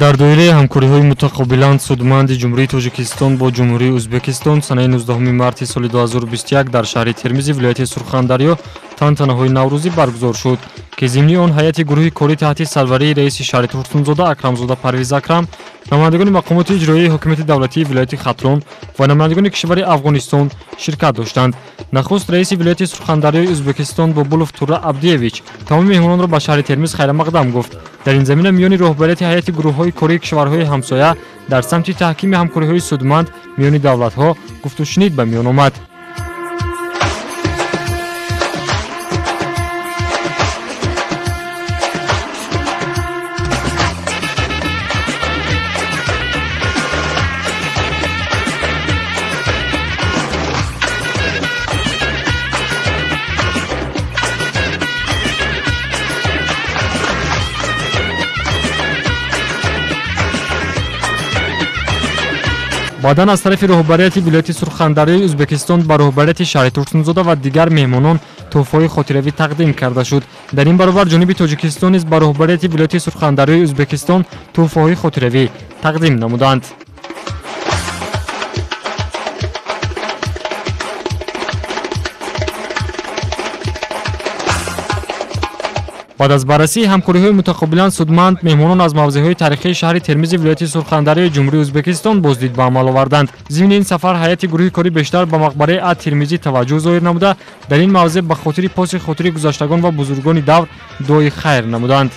Дар доираи ҳамкориҳои мутақобилан судманди Ҷумҳурии Тоҷикистон бо Ҷумҳурии Ӯзбекистон санаи 19 марти соли 2021 дар шаҳри Термизи вилояти Сурхандарё тантанаҳои наврӯзӣ баргузор шуд, ки зимни он ҳайати гурӯҳи корӣ таҳти сарварии раиси шаҳри Турсунзода Акрамзода Парвиз Акрам, намояндагони мақомоти иҷроияи ҳокимияти давлатии вилояти Хатлон ва намояндагони кишвари Афғонистон ширкат доштанд. Нахуст раиси вилояти Сурхандарёи Ӯзбекистон Бобулов Тура Абдиевич тамоми меҳмононро ба шаҳри Термиз хайрамақдам гуфт. Дар ин замина миёни роҳбарияти ҳайати гурӯҳҳои кории кишварҳои ҳамсоя дар самти таҳкими ҳамкориҳои судманд миёни давлатҳо гуфтушунид ба миён омад. Баъдан аз тарафи роҳбарияти вилояти Сурхандарёи Ӯзбекистон ба роҳбарияти шаҳри Турсунзода ва дигар меҳмонон тӯҳфаҳои хотиравӣ тақдим карда шуд. Дар ин баробар ҷониби Тоҷикистон низ ба роҳбарияти вилояти Сурхандарёи Ӯзбекистон тӯҳфаҳои хотиравӣ тақдим намуданд. Баъд аз баррасии ҳамкориҳои мутақобилан судманд, меҳмонон аз мавзеъҳои таърихии шаҳри Термизи вилояти Сурхандарёи Ҷумҳурии Ӯзбекистон боздид ба амал оварданд. Зимни ин сафар ҳайати гурӯҳи корӣ бештар ба мақбараи ат Термизӣ таваҷҷӯҳ зоҳир намуда, дар ин мавзеъ ба хотири поси хотири гузаштагон ва бузургони давр дуои хайр намуданд.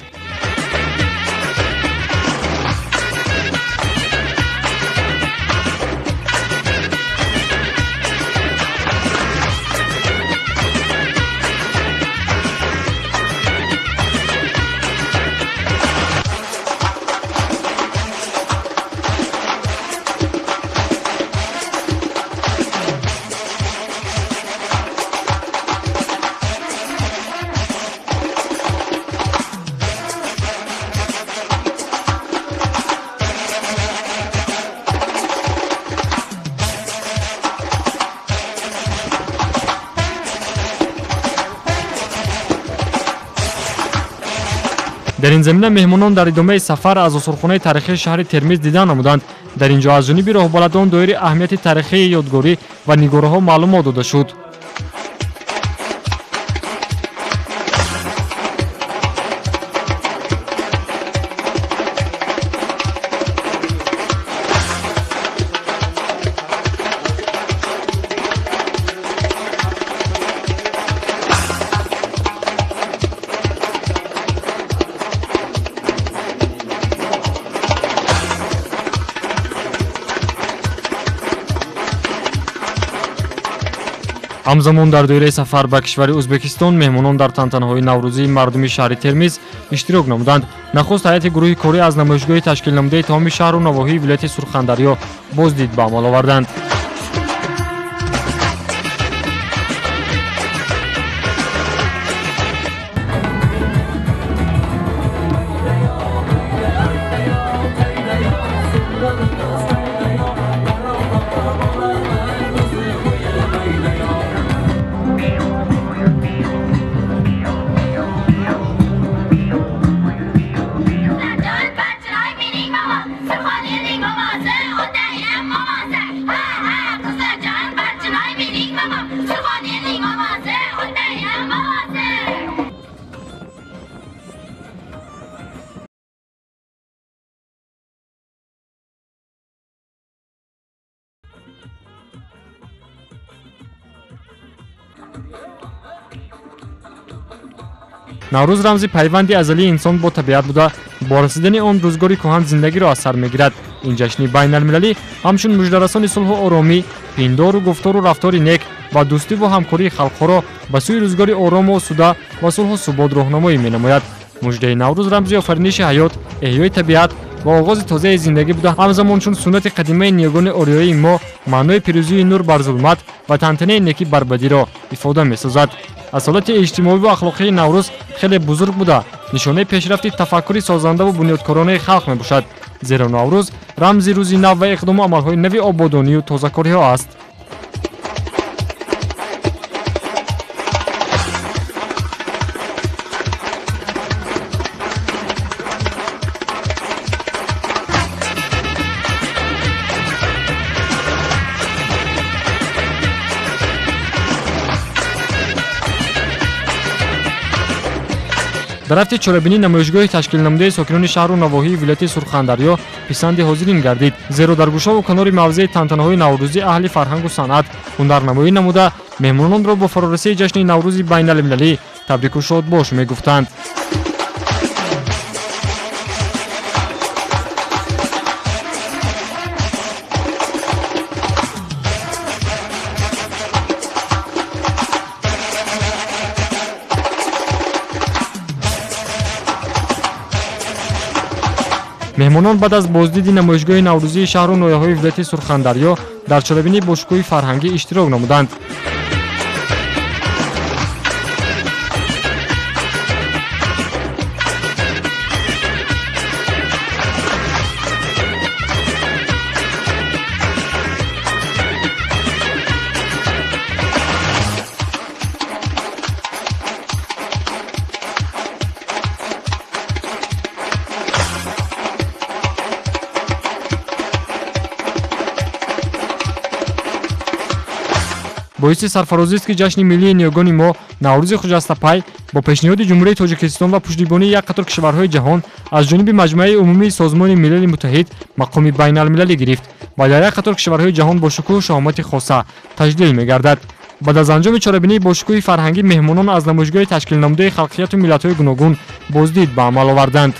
Дар ин замина меҳмонон дар идомаи сафар аз осорхонаи таърихии шаҳри Термиз дидан намуданд. Дар ин ҷо аз ҷониби роҳбаладон доири аҳамияти таърихии ёдгорӣ ва нигораҳо маълумот дода шуд. Ҳамзамон дар доираи сафар ба кишвари Ӯзбекистон меҳмонон дар тантанаҳои наврӯзии мардуми шаҳри Термиз иштирок намуданд. Нахуст ҳайати гурӯҳи корӣ аз намоишгоҳи ташкил намудаи тамоми шаҳру навоҳии вилояти Сурхандарё боздид ба амал оварданд. Наврӯз рамзи пайванди азалии инсон бо табиат буда, бо расидани он рӯзгори кӯҳан зиндагиро аз сар мегирад. Ин ҷашни байналмилалӣ ҳамчун муждарасони сулҳу оромӣ, пиндору гуфтору рафтори нек ва дӯстиву ҳамкории халқҳоро ба сӯи рӯзгори орому осуда ва сулҳу субот роҳнамоӣ менамояд. Муждаи Наврӯз рамзи офариниши ҳаёт, эҳёи табиат ва оғози тозаи зиндагӣ буда, ҳамзамон чун суннати қадимаи ниёгони ориёии мо маънои пирӯзии нур бар зулмат ва тантанаи некӣ бар бадиро ифода месозад. Асолати иҷтимоӣ ва ахлоқии Наврӯз хеле бузург буда, нишонаи пешрафти тафаккури созандаву бунёдкоронаи халқ мебошад, зеро Наврӯз рамзи рӯзи нав ва иқдому амалҳои нави ободонию тозакориҳо аст. Дар рафти чорабинӣ намоишгоҳи ташкилнамудаи сокинони шаҳру навоҳии вилояти Сурхандарё писанди ҳозирин гардид, зеро дар гӯшаву канори мавзеи тантанаҳои наврӯзӣ аҳли фарҳангу санъат ҳунарнамоӣ намуда меҳмононро бо фарорасии ҷашни Наврӯзи байналмилалӣ табрику шодбош мегуфтанд. Меҳмонон баъд аз боздиди намоишгоҳи наврӯзии шаҳру ноҳияҳои вилояти Сурхандарё дар чорабинии бошукӯҳи фарҳангӣ иштирок намуданд. Боиси сарфарозист, ки ҷашни миллии ниёгони мо Наврӯзи хуҷастапай бо пешниҳоди Ҷумҳурии Тоҷикистон ва пуштибонии як қатор кишварҳои ҷаҳон аз ҷониби Маҷмӯаи умумии Созмони Милали Муттаҳид мақоми байналмилалӣ гирифт ва дар як қатор кишварҳои ҷаҳон бо шукӯҳу шаҳомати хоса таҷлил мегардад. Баъд аз анҷоми чорабинии бошукӯҳи фарҳангӣ меҳмонон аз намоишгоҳи ташкилнамудаи халқияту миллатҳои гуногун боздид ба амал оварданд.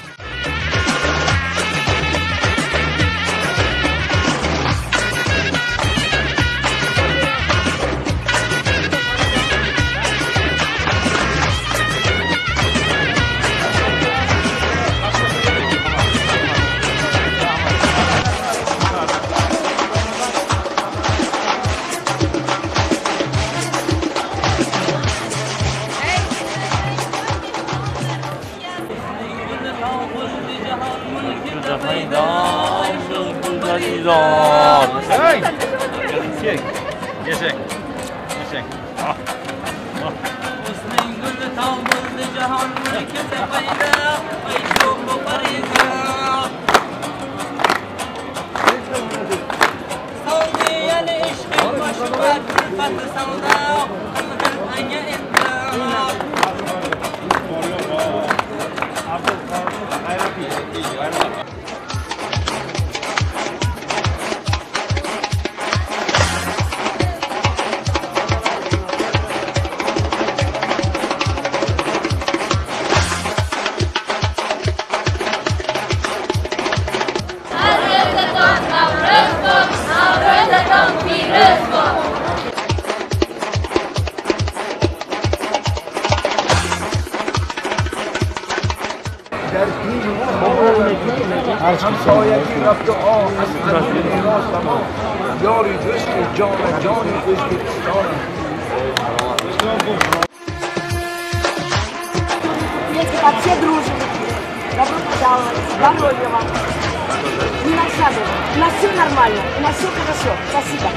Все дружим. Добро пожаловать. Здоровья вам. Не на саду. У нас все нормально. У нас все хорошо. Спасибо.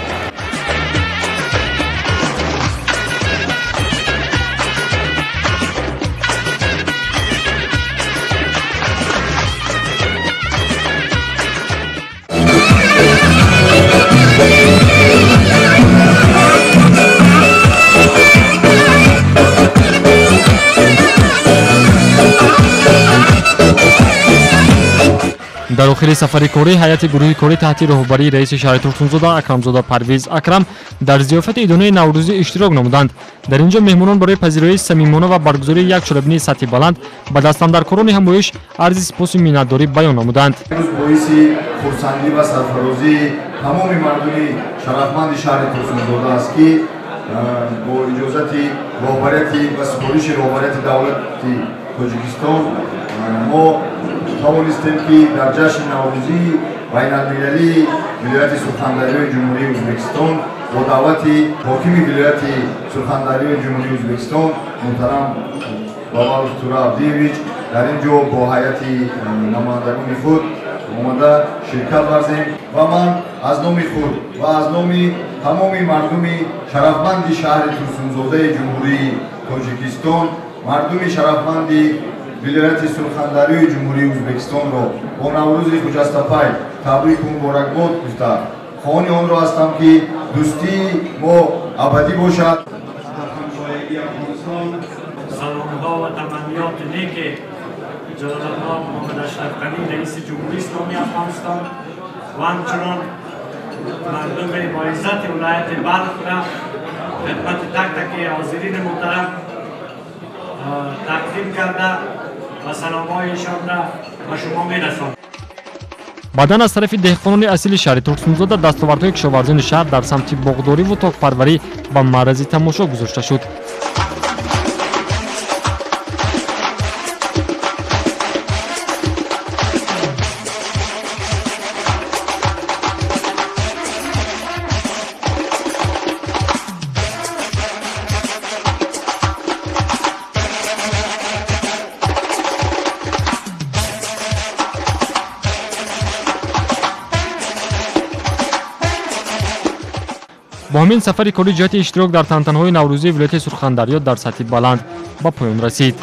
Дар охири сафари корӣ ҳайати гурӯҳи корӣ таҳти роҳбарии раиси шаҳри Турсунзода Акрамзода Парвиз Акрам дар зиёфати идонаи наврӯзӣ иштирок намуданд. Дар ин ҷо меҳмонон барои пазироии самимона ва баргузории як чорабинии сатҳи баланд ба дастандаркорони ҳамоиш арзи сипосу миннатдорӣ баён намуданд. Имрӯз боиси хурсандӣ ва сарфарозии тамоми мардуми шарафманди шаҳри Турсунзода аст, ки бо иҷозати роҳбарияти ва супориши роҳбарияти давлати Тоҷикистон мо тавонистем, ки дар ҷашни наврӯзии байналмилалии вилояти Сурхандарёи Ҷумҳурии Ӯзбекистон бо даъвати ҳокими вилояти Сурхандарёи Ҷумҳурии Ӯзбекистон муҳтарам Бабалов Тура Абдиевич дар ин ҷо бо ҳайати намояндагони худ омада ширкат варзем ва ман аз номи худ ва аз номи тамоми мардуми шарафманди шаҳри Турсунзодаи Ҷумҳурии Тоҷикистон, мардуми шарафманди вилояти Сурхандарёи Ҷумҳурии Ӯзбекистонро бо Наврӯзи хуҷастапай табрику муборакбод гуфта, хоҳони онро ҳастам, ки дӯстии мо абадӣ бошад. Дар ҳамсоягии Афғонистон саломҳо ва таманниёти неке جلالتمآب محمد اشرف غنی رئیس جمهوری اسلامی افغانستان و همچنان مردم با عزت ولایت بلخ را خدمت تک تک حاضرین محترم تقدیم کرده و سلام‌هایشان را به شما می‌رسانم. Баъдан аз тарафи деҳқонони асили шаҳри Турсунзода дастовардҳои кишоварзони шаҳр дар самти боғдориву токпарварӣ ба маърази тамошо гузошта шуд. Бо ҳамин сафари корӣ ҷиҳати иштирок дар тантанаҳои наврӯзии вилояти Сурхандарё дар сатҳи баланд ба поён расид.